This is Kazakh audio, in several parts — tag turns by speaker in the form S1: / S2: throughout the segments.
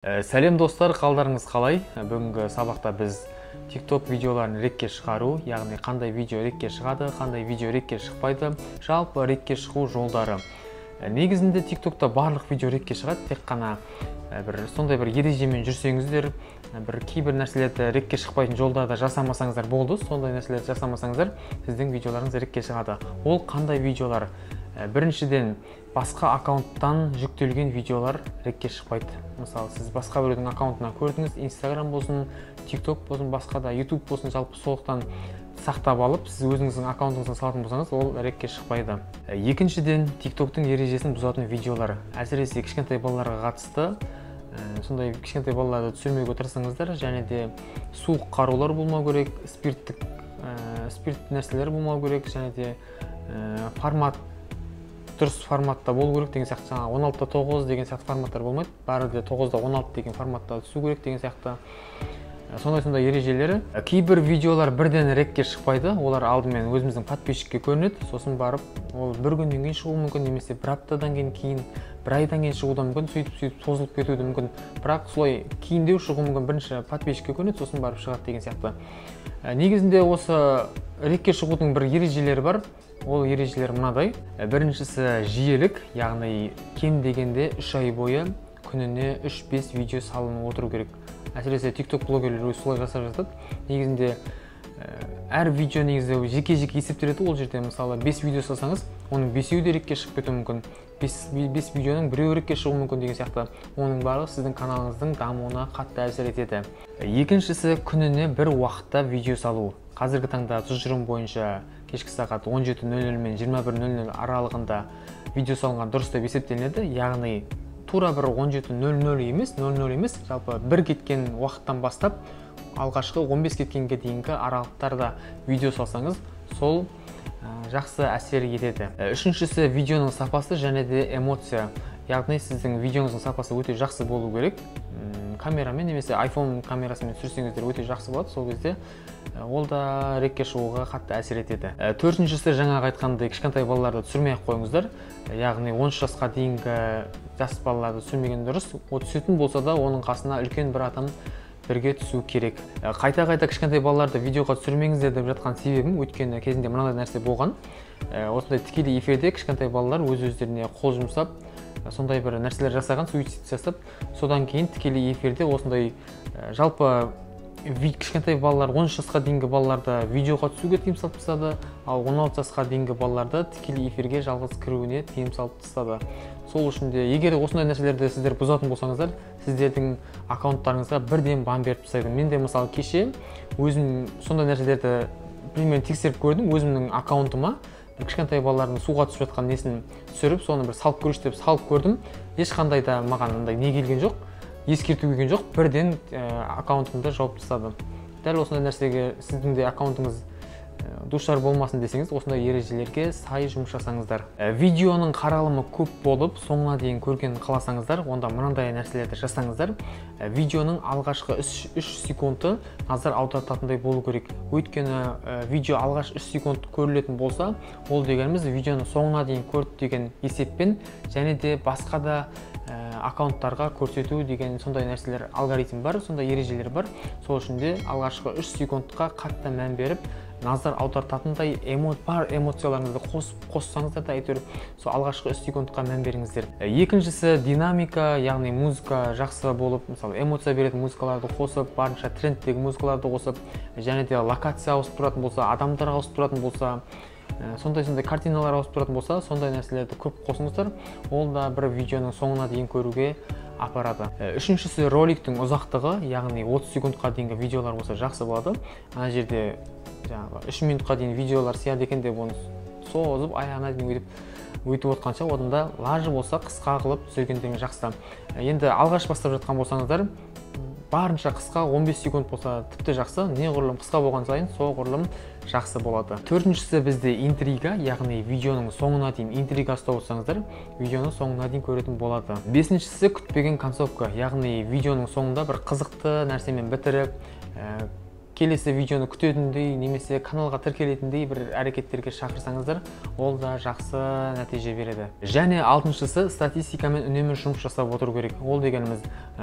S1: Сәлем, достар, қалдарыңыз қалай? Бүгінгі сабақта біз TikTok видеоларын рекке шығару, яғни қандай видео рекке шығады, қандай видео рекке шықпайды, жалпы рекке шығу жолдары. Негізінде TikTokта барлық видео рекке шығады, тек қана бір сондай бір ережемен жүрсеңіздер, бір кейбір нәрселерді рекке шықпайтын жолдарды жасамасаңыздар болды, сондай нәрселерді жасамасаңыздар, сіздің видеоларыңыз рекке шығады. Ол қандай видеолар? Біріншіден, басқа аккаунттан жүктелген видеолар рекке шықпайды. Мысалы, сіз басқа біреудің аккаунтынан көрдіңіз, Instagram болсын, TikTok болсын, басқа да YouTube болсын, жалпы солықтан сақтап алып, сіз өзіңіздің аккаунтыңызға салатын болсаңыз, ол рекке шықпайды. Екіншіден, TikToктың ережесін бұзатын видеолар, әсіресе кішкентай балаларға қатысты, сондай кішкентай балаларды түсірмеуге тырысыңыздар, және де суық қарулар болмау керек, спиртті нәрселер болмау керек, және де формат дұрыс форматта болу керек деген сияқты, жаңағы 16:9 деген сияқты форматтар болмайды, бәрі де 9:16 деген форматта түсу керек деген сияқты. Сондай-сондай ережелері. Кейбір видеолар бірден рекке шықпайды, олар алдымен өзіміздің подписчикке көрінеді, сосын барып ол бір күннен кейін шығуы мүмкін, немесе бір аптадан кейін, бір айдан кейін шығуы да мүмкін, сөйтіп-сөйтіп созылып кетуі де мүмкін. Бірақ солай кейіндеу шығуы мүмкін, бірінші подписчикке көрінеді, сосын барып шығады деген сияқты. Негізінде осы рекке шығудың бір ережелері бар. Ол ережелер мынадай. Біріншісі жиілік, яғни кем дегенде 3 ай бойы күніне 3-5 видео салынып отыру керек. Әсіресе TikTok блогерлер солай жасап жатады. Негізінде әр видео негізі жеке-жеке есептеледі. Ол жерде мысалы 5 видео салсаңыз, оның 5-еуі де рекке шығып кетуі мүмкін. 5 видеоның біреуі рекке шығуы мүмкін деген сияқты. Оның барлығы сіздің каналыңыздың дамуына қатты әсер етеді. Екіншісі күніне бір уақытта видео салу. Қазіргі таңда тұжырым бойынша кешкі сағат 17:00 мен 21:00 аралығында видео салынған дұрыс деп есептелінеді. Яғни тура бір 17:00 емес, 00 емес, жалпы бір кеткен уақыттан бастап алғашқы 15 кеткенге дейінгі аралықтарда видео салсаңыз, сол жақсы әсер етеді. Үшіншісі видеоның сапасы және де эмоция. Яғни сіздің видеоңыздың сапасы өте жақсы болу керек. Камерамен немесе iPhone камерасымен түсірсеңіздер өте жақсы болады. Сол кезде ол да рекке шығуға қатты әсер етеді. Төртіншісі жаңағы айтқандай кішкентай балаларды түсірмей ақ қойыңыздар. Яғни 13 жасқа дейінгі жас балаларды түсірмеген дұрыс. О түсетін болса да оның қасына үлкен бір адам бірге түсу керек. Қайта-қайта кішкентай балаларды видеоға түсірмеңіздер деп жатқан себебім, өйткені кезінде мынандай нәрсе болған. Осындай тікелей эфирде кішкентай балалар өз-өздеріне қол жұмсап, сондай бір нәрселер жасаған, суицид жасап, содан кейін тікелей эфирде осындай жалпы кішкентай балалар, 13 жасқа дейінгі балаларды видеоға түсуге тыйым салып тастады, ал 16 жасқа дейінгі балаларды тікелей эфирге жалғыз кіруіне тыйым салып тастады. Сол үшін де егер осындай нәрселерді сіздер бұзатын болсаңыздар, сіздердің аккаунттарыңызға бірден бан беріп тастайды. Мен де мысалы кеше өзім сондай нәрселерді примерно тексеріп көрдім, өзімнің аккаунтыма бір кішкентай балалардың суға түсіп жатқан несін түсіріп, соны бір салып көрші деп салып көрдім. Ешқандай да маған андай не келген жоқ, ескерту келген жоқ, бірден аккаунтымды жауып тастады. Дәл осындай нәрсеге сіздің де аккаунтыңыз душар болмасын десеңіз, осындай ережелерге сай жұмыс жасаңыздар. Видеоның қаралымы көп болып, соңына дейін көргенін қаласаңыздар, онда мынандай нәрселерді жасаңыздар. Видеоның алғашқы 3 секунды назар аудартатындай болу керек. Өйткені видео алғаш 3 секунд көрілетін болса, ол дегеніміз видеоны соңына дейін көрді деген есеппен, және де басқа да аккаунттарға көрсету деген сондай нәрселер, алгоритм бар, сондай ережелер бар. Сол үшін де алғашқы 3 секундқа қатты мән беріп, назар аудартатындай бар эмоцияларыңызды қоссаңыздар да әйтеуір сол алғашқы 3 секундқа мән беріңіздер. Екіншісі динамика, яғни музыка жақсы болып, мысалы эмоция беретін музыкаларды қосып, барынша трендтегі музыкаларды қосып, және де локация ауысып тұратын болса, адамдар ауысып тұратын болса, сондай-сондай картиналар ауысып тұратын болса, сондай нәрселерді көп қосыңыздар. Ол да бір видеоның соңына дейін көруге апарады. Үшіншісі роликтің ұзақтығы, яғни 30 секундқа дейінгі видеолар болса жақсы болады. Ана жерде жаңағы 3 минутқа дейін видеолар сияды екен деп оны созып аяғына дейін өйтіп отқанша, одан да лажы болса қысқа қылып түсіргендеріңіз жақсы. Енді алғаш бастап жатқан болсаңыздар, барынша қысқа 15 секунд болса тіпті жақсы, неғұрлым қысқа болған сайын соғұрлым жақсы болады. Төртіншісі бізде интрига, яғни видеоның соңына дейін интрига ұстап отырсаңыздар, видеоның соңына дейін көретін болады. Бесіншісі күтпеген концовка, яғни видеоның соңында бір қызықты нәрсемен бітіріп, Келесі видеоны күтетіндей немесе каналға тіркелетіндей бір әрекеттерге шақырсаңыздар, ол да жақсы нәтиже береді. Және алтыншысы, статистикамен үнемі жұмыс жасап отыру керек. Ол дегеніміз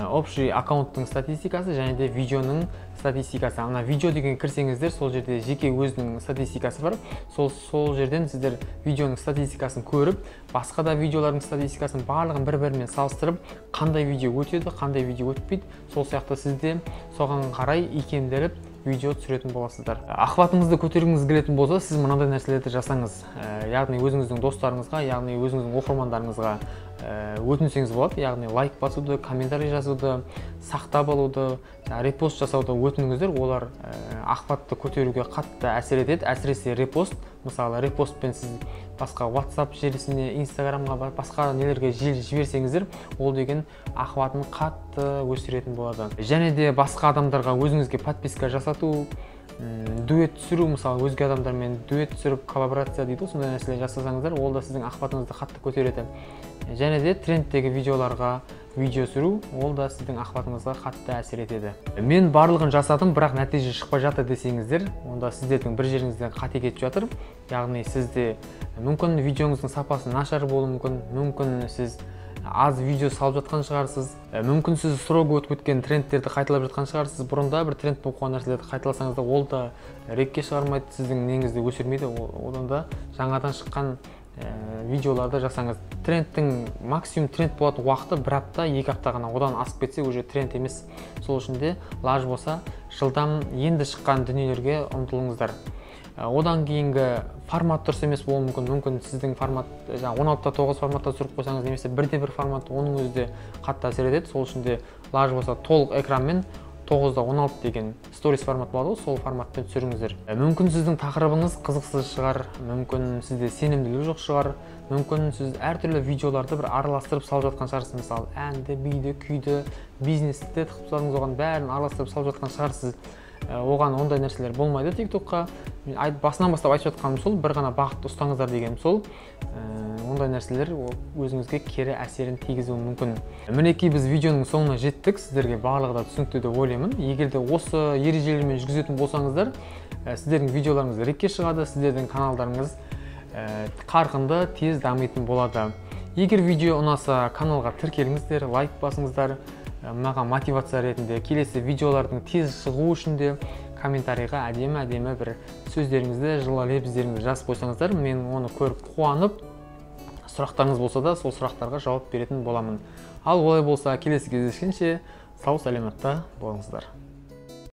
S1: общий аккаунттың статистикасы және де видеоның статистикасы. Ана видео деген кірсеңіздер, сол жерде жеке өзінің статистикасы бар. Сол жерден сіздер видеоның статистикасын көріп, басқа да видеолардың статистикасын барлығын бір-бірімен салыстырып, қандай видео өтеді, қандай видео өтпейді, сол сияқты сізде соған қарай икемделіп видео түсіретін боласыздар. Охватыңызды көтергіңіз келетін болса, сіз мынандай нәрселерді жасаңыз. Яғни өзіңіздің достарыңызға, яғни өзіңіздің оқырмандарыңызға өтінсеңіз болады, яғни лайк басуды, комментарий жазуды, сақтап алуды, репост жасауды өтініңіздер. Олар охватты көтеруге қатты әсер етеді, әсіресе репост. Мысалы, репостпен сіз басқа WhatsApp желісіне, Instagramға, басқа нелерге жіберсеңіздер, ол деген охватын қатты өсіретін болады. Және де басқа адамдарға өзіңізге подписка жасату, дуэт түсіру, мысалы өзге адамдармен дуэт түсіріп, коллаборация дейді ғой, сондай нәрселер жасасаңыздар, ол да сіздің охватыңызды қатты көтереді. Және де трендтегі видеоларға видео түсіру, ол да сіздің охватыңызға қатты әсер етеді. Мен барлығын жасадым, бірақ нәтиже шықпай жатыр десеңіздер, онда сіздердің бір жеріңізден қате кетіп жатыр. Яғни сізде мүмкін видеоңыздың сапасы нашар болуы мүмкін, мүмкін сіз аз видео салып жатқан шығарсыз, мүмкін сіз срок өтіп кеткен трендтерді қайталап жатқан шығарсыз. Бұрында бір тренд болып қалған нәрселерді қайталасаңыз да, ол да рекке шығармайды, сіздің неңізді өсірмейді. Одан да жаңадан шыққан видеоларды жасаңыз. Трендтің максимум тренд болатын уақыты бір апта, 2 апта ғана, одан асып кетсе уже тренд емес. Сол үшін де лаж болса жылдам енді шыққан дүниелерге ұмтылыңыздар. Одан кейінгі формат дұрыс емес болуы мүмкін. Мүмкін сіздің формат жаңа 16:9 форматта түсіріп қойсаңыз, немесе бірде-бір формат, оның өзі де қатты әсер етеді. Сол үшін де лаж болса толық экранмен 9:16 деген сторис формат болады ғой, сол форматпен түсіріңіздер. Мүмкін сіздің тақырыбыңыз қызықсыз шығар, мүмкін сізде сенімділік жоқ шығар, мүмкін сіз әртүрлі видеоларды бір араластырып салып жатқан шығарсыз. Мысалы, әнді, биді, күйді, бизнесті тығып тастадыңыз, оған бәрін араластырып салып жатқан шығарсыз. Оған ондай нәрселер болмайды TikTok-қа. Басынан бастап айтып жатқаным сол, бір ғана бағытты ұстаңыздар дегенім сол. Ондай нәрселер өзіңізге кері әсерін тигізуі мүмкін. Мінекей біз видеоның соңына жеттік. Сіздерге барлығы да түсінікті деп ойлаймын. Егер де осы ережелермен жүргізетін болсаңыздар, сіздердің видеоларыңыз рекке шығады, сіздердің каналдарыңыз қарқынды тез дамитын болады. Егер видео ұнаса, каналға тіркеліңіздер, лайк басыңыздар. Маған мотивация ретінде келесі видеолардың тез шығуы үшін де комментарийға әдемі-әдемі бір сөздеріңізді, жылы лебіздеріңізді жазып қойсаңыздар, мен оны көріп қуанып, сұрақтарыңыз болса да сол сұрақтарға жауап беретін боламын. Ал олай болса, келесі кездескенше сау саламатта болыңыздар.